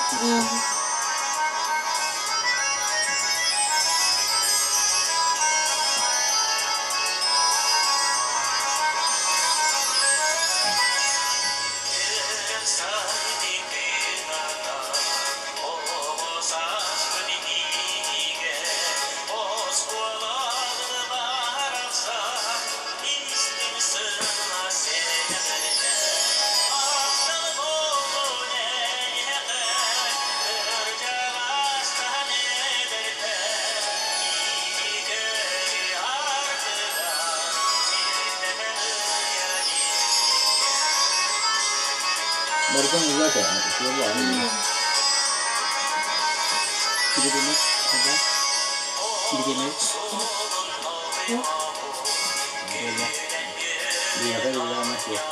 Барытын ыллаата, үчүгэй Билигин да билигин Биһиэхэ ыллаана суох.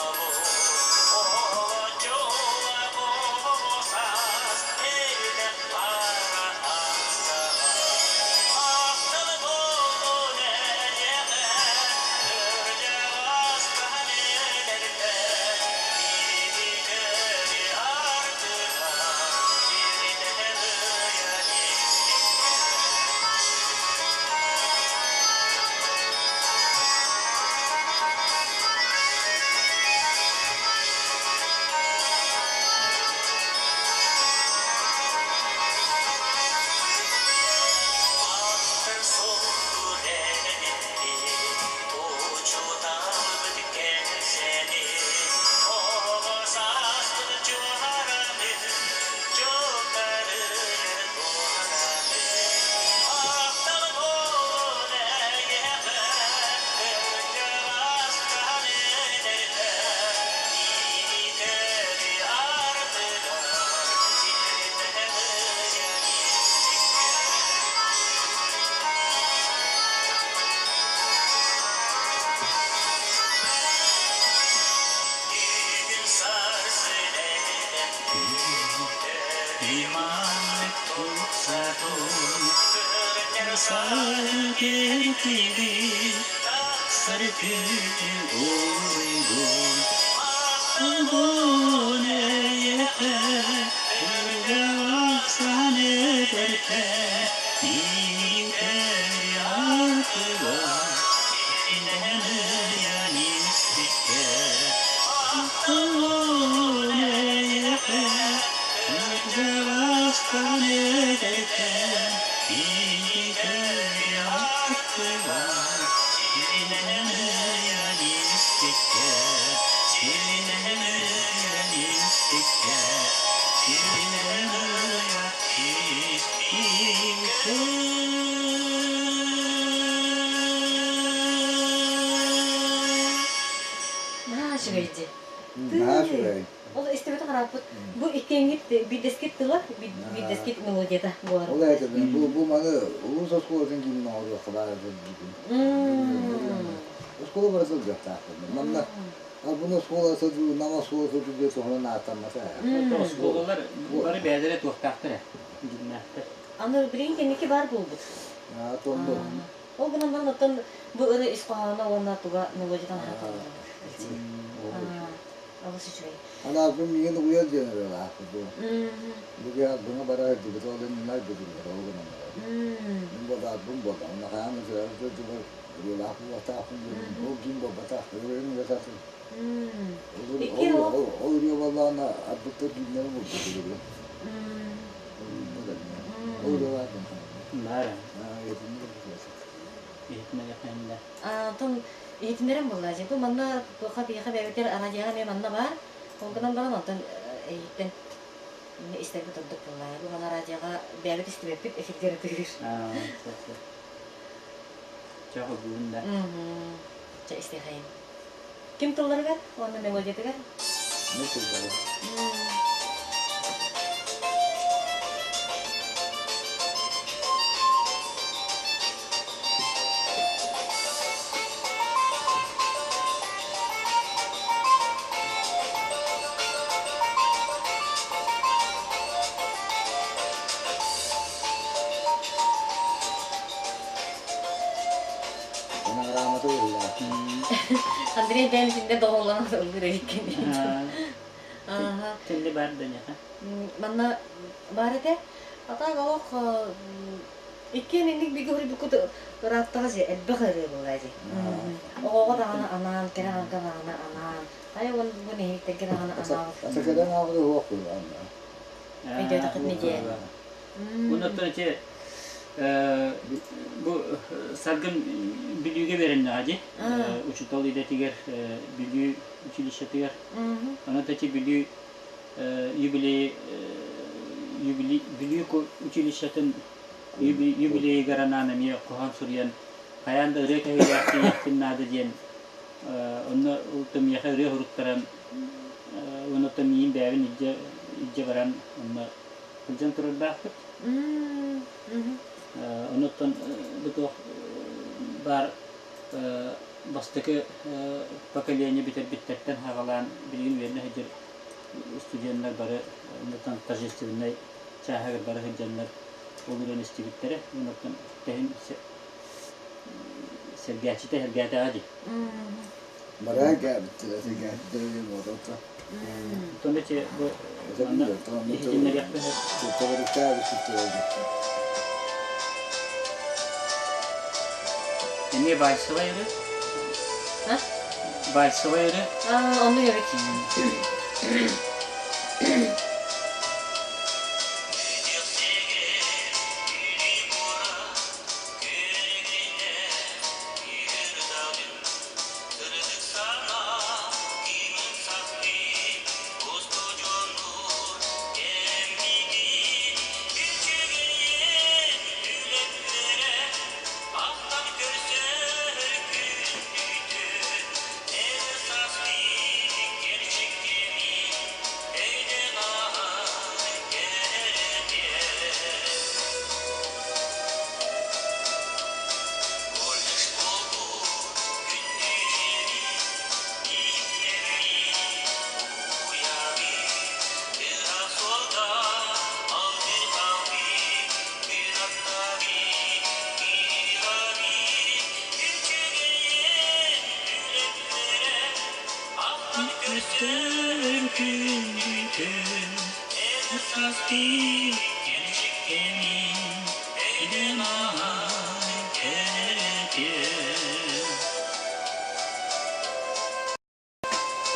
Наһаа үчүгэй дии. Наһаа үчүгэй. Ол истибэтэх арааппыт. Бу иккиэҥҥит биирдэскит тыла, биирдэскит мелодията буолар. Ол этэ бу маны улуус оскуолатын киинин оҥоруохха баар диибин. Оскуола бара сылдьыахтаахпын. Манна буну оскуола сылдьыы, нам оскуола сылдьыы туһунан ааттаммата. Оскуолалар бары бэйэлэрэ туохтаахтар ээ, дьиҥнээхтэр. Аны билигин кэнники баар буолбут. Тонду. Ол гынан баран оттон бу ыры ис хоһооно уонна туга мелодиятын хатыллар. Олус үчүгэй. Анаабын миигин угуйар диэн ырыалаахпыт бу. Бүгү быҥа бара сылдьыбыт ол иннинэ айбытыллар ол гынан баран. Мин буолаатбын буолла. Онно хаһан ытырар дойдубар ырыалаах буолуохтаахпын диэн ол ким буолбатах. Ырыаны ырыататын. Икки Ол ол ырыа буоллаҕына арбыттар кииннэрин булбут ырыа. Ол ырыалаахпын. Баара. Иһитиннэрин Иһитиннэриэххэ Онтон иһитиннэрэн буолла дьэ. Бу манна туохха биһиэхэ бэйэбитигэр арадьыаҕа эмиэ манна баар. Ол гынан баран онтон эйиттэн истэрбит ордук буолла. Бу манна радиоҕа бэйэбит истибэппит эфиргэр ытыыр. Чэ холбуун да. Чэ истиэхэйин. Ким тылларыгар уонна мелодиятыгар? Не тыллары. Фонограммата ылла. Андрей бэйэм итиннэ доҕоллонон ыллыыр эбиккин. Ааха. Тэнни бар да ньаха. Манна баар этэ. Атаак олох иккиэн инник бигэ хурбуккут ырааттаҕа же элбэх ырыа буолла дии. Оҕоҕо даҕаны анаан, кэрэ аҥарга даҕаны анаан, айа уон бу нэһиликтэргэ даҕаны анаан. Ата кэлэн ааҕы уох буолла. Өйдөөтөххүт медиа. Оннуттан ити бу Саргын Бүлүүгэ үөрэннэҕэ дии. Учуутал идэтигэр Бүлүү училищетыгар. Онон ити Бүлүү юбилей Бүлүү училищетын юбилейыгар анаан эмиэ хоһоон суруйан хайаан да ырыа кэһиилээх тиийиэхпин наада диэн онно миэхэ ырыа суруттаран Онуттан миин бэйэбин илдьэ илдьэ баран онно сылдьан турардаахпыт. Онуттан бу туох баар бастакы поколение бүтэрбиттэртэн саҕалаан билигин үөрэнэ сылдьар студеннар бары оннуттан торжественнай чааһыгар бары сылдьаннар ол ырыаны истибиттэрэ. Онуттан тэһин сэргээччитэ сэргээтэҕэ дии. Бараан кээбиттэрэ сэргээччитэрэ диэн буолбатах. Оттон эти бу манна иһитиннэриэхпин Эмиэ вальсовай ырыа? А? Вальсовай ырыа? А, оннук эбит.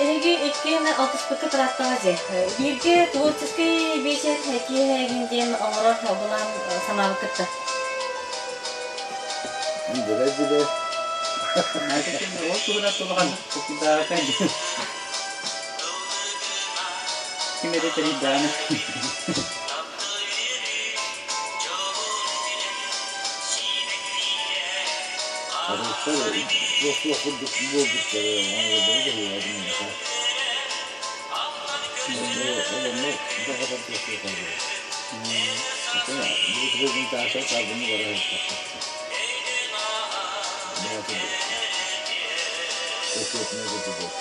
Эһиги иккиэн алтыспыкка ырааттаҕа дии. Бииргэ творческий биэчэр киэһээгин диэн оҥорор былаан санаабыккыт да? Билэ-билэ. Ол туһунан улахан толкуйдаабакка ким эрэ тэрийдэҕинэ. Арыттар туох-туох курдук буолбуттара, оҥороллоро быһыылаах миэхэ. Ол онно даҕатан туох-туох Презентация саргыны бара сыттахха. Өсүөтүнэ курдук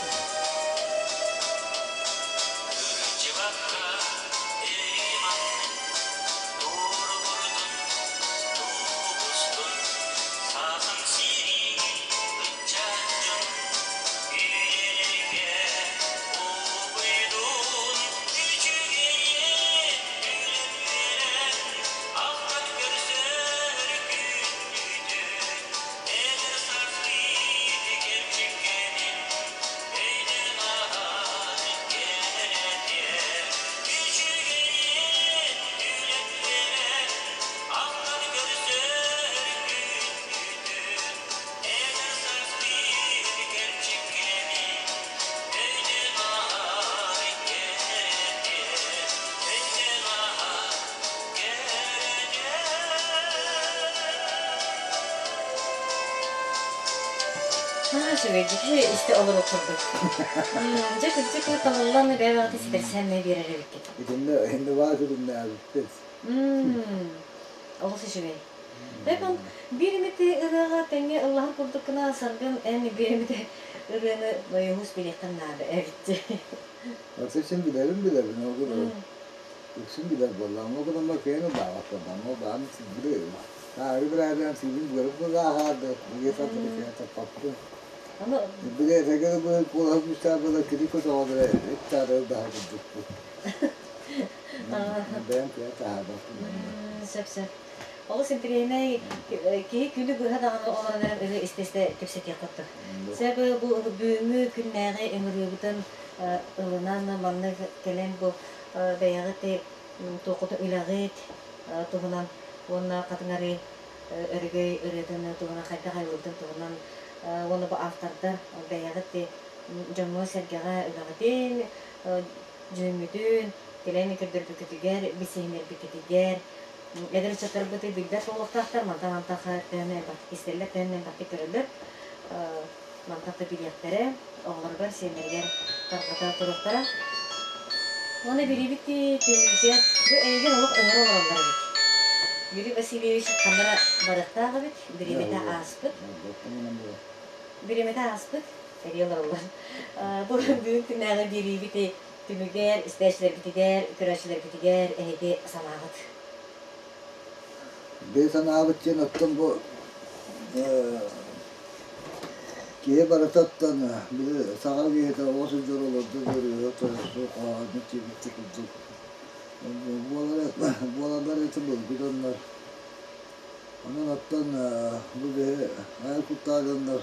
Наһаа үчүгэйдик истэ олорор курдук. Дьэ, кырдьык талыллан бэйэ-бэйэҕитин ситэрсэн биэрэр эбиккит. Итиннэ итиннэ баар сүрүннээбиппит. Олус үчүгэй. Бэкон биир эмит ырыаҕа тэҥҥэ ыллаһар курдуккуна саргын эн биир эмит ырыаны нойоһуус билиэххин наада эбит дии. Оттон син билэрин билэбин, ол гынан үксүн билэр буоллаҕым. Ол гынан баран кыайан ыллаабаппын. Ол баҕам сылдьыбыт Таары бирээдээн сиибин быарым кылааһаарды, уйа-сатары кыайан таппаппын. Били этэгэ бу куолаһы күүстээх буолан кини көтөҕөлөрө ыттаары ылдаһа курдукпут. Бэйэм кыайан таһаарбаппын. Сөп-сөп. Олус интэриэһинэй киһи күнү быһа даҕаны олорон эрэн ырыа истэ-истэ кэпсэтиэх курдук. Сөп бу бүгүҥҥү күннээҕи ыҥырыыбытын ылынан маннык кэлэн бу бэйэҕит туоххутун үлэҕит туһунан уонна Хатыҥ Арыы өрөгөй ырыатын туһунан хайдах айыллыбытын туһунан уонна бу автордар бэйэҕит дьоҥҥо-сэргэҕэ үлэҕитин, дьүһүҥҥүтүн кэлэн көрдөрбүккүтүгэр, билсиһиннэрбиккитигэр эдэр ыччаттарбыт билбэт буолуохтаахтар, мантан антах төһөнөн элбэхтик истэллэр, төһөнөн элбэхтик көрөллөр, мантан да билиэхтэрэ, оҕолоругар, сиэннэригэр тарҕата туруохтара. Уонна билибит түмүгэ бу эйигин олох ыҥыра олороллор эбит. Юрий Васильевич ханна эрэ барыахтаах эбит, бириэмэтэ ааспыт. Бириэмэтэ ааспыт, эрийэ олороллор. Бу бүгүн күннээҕи биэриибит түмүгэр, истээччилэрбитигэр, көрөөччүлэрбитигэр эһиги санааҕыт. Бэйэ санаабыт диэн оттон бу киһи барытыттан били саха киһитэ оҕо сылдьар олордо үөрүйэҕэ тойонсуу хоһоонньут диэбиттии курдук буолаллар ити былыргы дьоннор. Онон оттон бу биһи айар куттаах дьоннор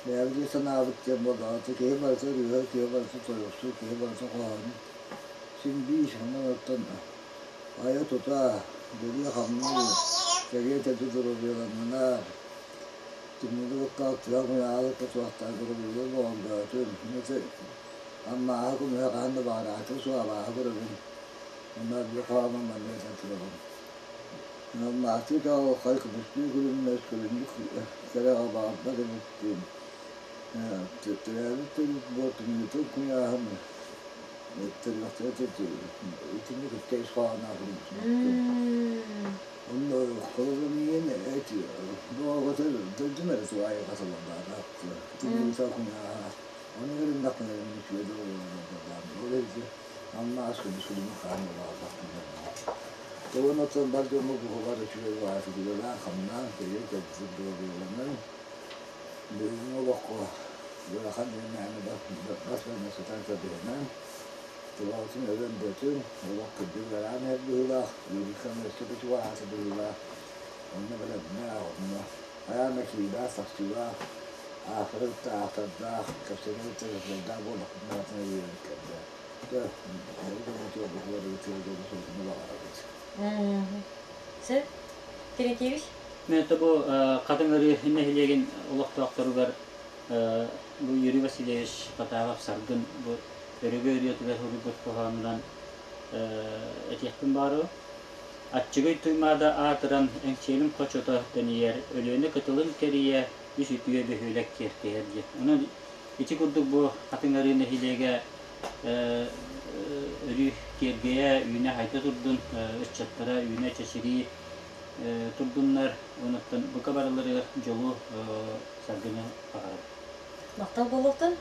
бэйэбит санаабыт диэн буоллаҕа киһи барыта ырыаһыт, киһи барыта тойуксут, киһи барыта хоһоонньут син биир. Онон оттон айа-тута, үлэлии-хамныы, кэриэтэ доруобуйаланнынар, тымныыны кытта алтыһан куйаары кытта доруобуйалар бөҕөргөөтүн. Ити Аммааһы көмүһэ хаһан да баҕараатын суох абааһы көрөбүн. Онно биир хоһоонум манна этэн турабын. Аммаастыы чаҕылхай көмүстүү күлүмнэс күлүннүк кэрэҕэ баҕарбат эбиппин. Төрөөбүт төрүт буор тымныытын куйааһын Итинник икки ис хоһооноох Онно холобур эти бу оҕото дойдум эрэ туһаайыга солонноото. Тымныыта куйааһа. Ону өрүннэхпинэ үчүгэй да буолуо Ол эрээри Амма ас көмүс күлүмүн хаан буолаҕаллахпын Тоҕон оттон бар дьоҥҥо буһугар үчүгэй баҕайытык хамнаан кэриэ кэлбит доруобуйаланан Бүгүҥҥү олоххо ыарахан диэн бас бэринэ сытан кэбиһимэҥ, тулаҕытын өлөн бүтүҥ, олох кырдьык ыараан иһэр быһыылаах, ыарыыттан өссө да чугаһаата быһыылаах, онно бэлэмнээх, онно хайаан да киириилээх-тахсыылаах, аахтары кытта аахтардаах, кэпсэтэри кытта кэпсэтэрдээх буоллахпытына атын эрийэбит кэллэ. Дьэ, эһиги дьоҥҥутугар бу дьолу соргуну баҕарабыт. Сөп. Терентьевич? Мен бу Хатыҥ Арыы нэһилиэгин олохтоохторугар бу Юрий Васильевич Потапов Саргын бу Өрөгөй ырыатыгар суруйбут хоһоонунан этиэхпин баҕарабын. Аччыгый Туймаада аатыран Эҥсиэлим хочото тэнийэр, Өлүөнэ кытылын кэрийэ үс үтүө бөһүөлэк киэркэйэр диэн. Онон ити курдук бу Хатыҥ Арыы нэһилиэгэ өрүү киэргэйэ, үүнэ-хайда турдун, ыччаттара үүнэ-чэчирии турдуннар, онуттан бука барыларыгар дьолу, саргыны баҕарабын. Махтал буолуохтун.